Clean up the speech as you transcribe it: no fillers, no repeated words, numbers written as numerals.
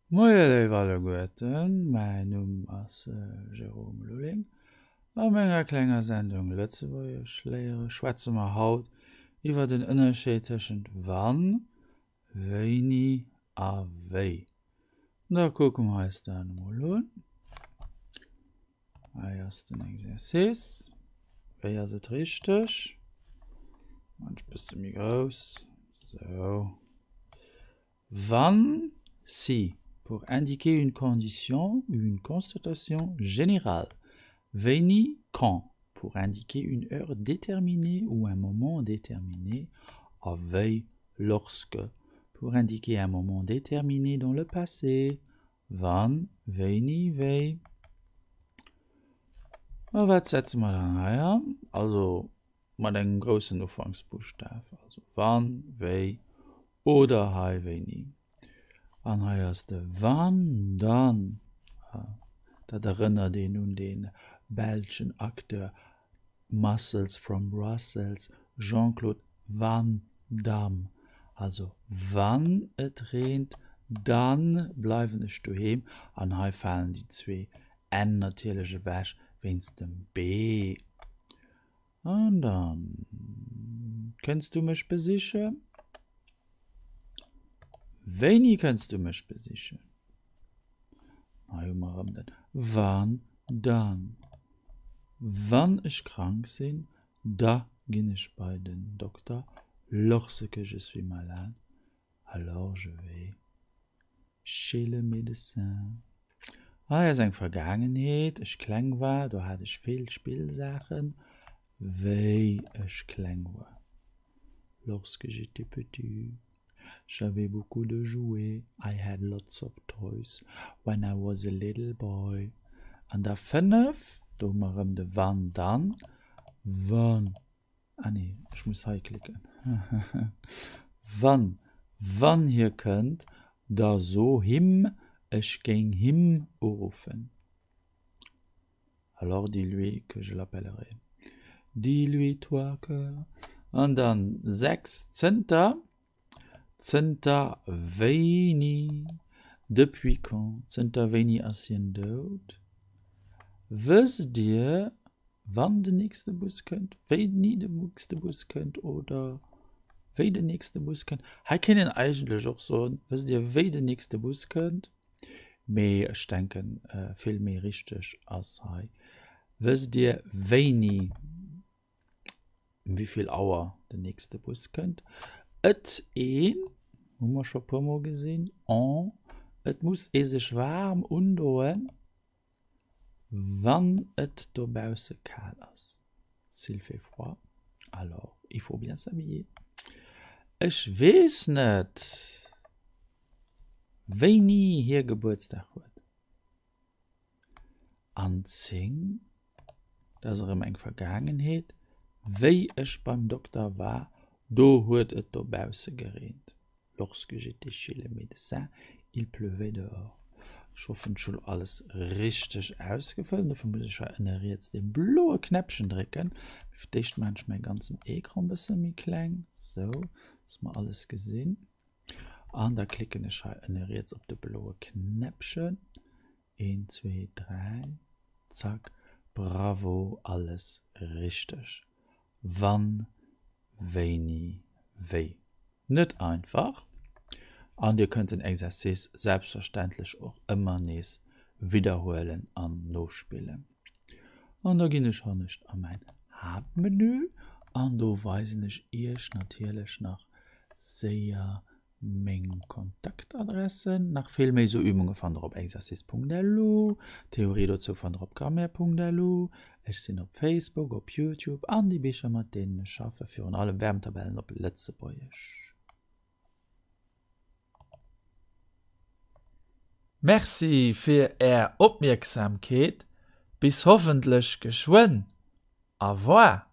Moie léif alleguerten, mäin Numm ass Jérôme Lulling. A menger klenger Sendung Lëtzebuergesch léiere schwätze mer haut iwwer den Ënnerscheed tëschent wann, wéini a wéi. Da kucke mer eis dat emol un. Hei ass den Exercice. Wéi ass et richteg? Maan ech bësse méi grouss. Sou. Wann, si, pour indiquer une condition ou une constatation générale. Wéini, quand, pour indiquer une heure déterminée ou un moment déterminé. A wéi, lorsque, pour indiquer un moment déterminé dans le passé. Wann, wéini, wéi. A wat setze mer dann hei an? Also mat engem groussen Ufanksbuschtaf, also wann, wéi oder hei wéini. An hei ass de wann, dann, dat erënnert een un dee belschen Acteur Muscles from Brussels, Jean-Claude Van Damme. Also wann et reent, dann bleiwen ech doheem. An hei falen déi zwee n natierlech ewech wéinst dem b. An dann kënns du mech besichen? Wéini kënns du mech besichen? Hei hu mer erëm den wann, dann. Wann ech krank sinn, da ginn ech bei den Dokter, lorsque je suis malade, alors je vais chez le médecin. Hei ass eng Vergaangenheet, ech kleng war, do hat ech vill Spillsaachen, wéi ech kleng war, lorsque j'étais petit, j'avais beaucoup de jouets, I had lots of toys when I was a little boy. An der 5, do hu mer erëm de wann, dann, wann. Ah nee, ech muss hei klicken. Wann, wann hie kënnt, da so him, ech géing him uruffen. Alors dis-lui que je l'appellerai. Dis-lui toi que. An dann 6, zënter, zënter wéini, depuis quand, zënter wéini ass hien dout? Wësst Dir, wann den nächste Bus kënnt, wéini de nächste Bus kënnt oder wéi den nächste Bus kënnt. Hei kéint een eigentlech och soen, wësst Dir wéi den nächste Bus kënnt? Mee ech denken vill méi richteg ass hei, wësst Dir wéini, um wéi vill Auer den nächste Bus kënnt? Et een, hu mer scho puer mol gesinn, en, et muss ee sech waarm undoen. Wann et dobausse kal ass, s'il fait froid, alors il faut bien s'habiller. Ech weess net, wéini hie Gebuertsdag huet. An 10, dat ass erëm eng Vergaangenheet, wéi ech beim Dokter war, do huet et dobausse gereent. Lorsque j'étais chez le médecin, il pleuvait dehors. Ech hoffen, ech hu lo alles richteg ausgefëllt. Dofir muss ech hei ënne riets dee bloe Knäppchen drécken. Mee fir d'éischt maachen ech mäi ganzen Ecran e bësse méi kleng, sou dass mer alles gesinn. An da klicken ech hei ënne riets op de bloe Knäppchen. Een, zwee, dräi, zack, bravo, alles richteg. Wann, wéini, wéi. Net einfach. An Dir kënnt den Exercice selbstverständlech och ëmmer nees widderhuelen an nospillen. An da ginn ech hannescht a mäin Haaptmenü an do weisen ech Iech natierlech nach séier Meng Kontaktadressen, nach vill méi sou Übunge fannt der op exercice.lu, Theorie dozou fannt der op grammaire.lu, ech sinn op Facebook, op Youtube an déi Bicher mat deenen ech schaffe, virun allem Verbtabellen op Lëtzebuergesch. Merci fir är Opmierksamkeet, bis hoffentlech geschwënn, au revoir!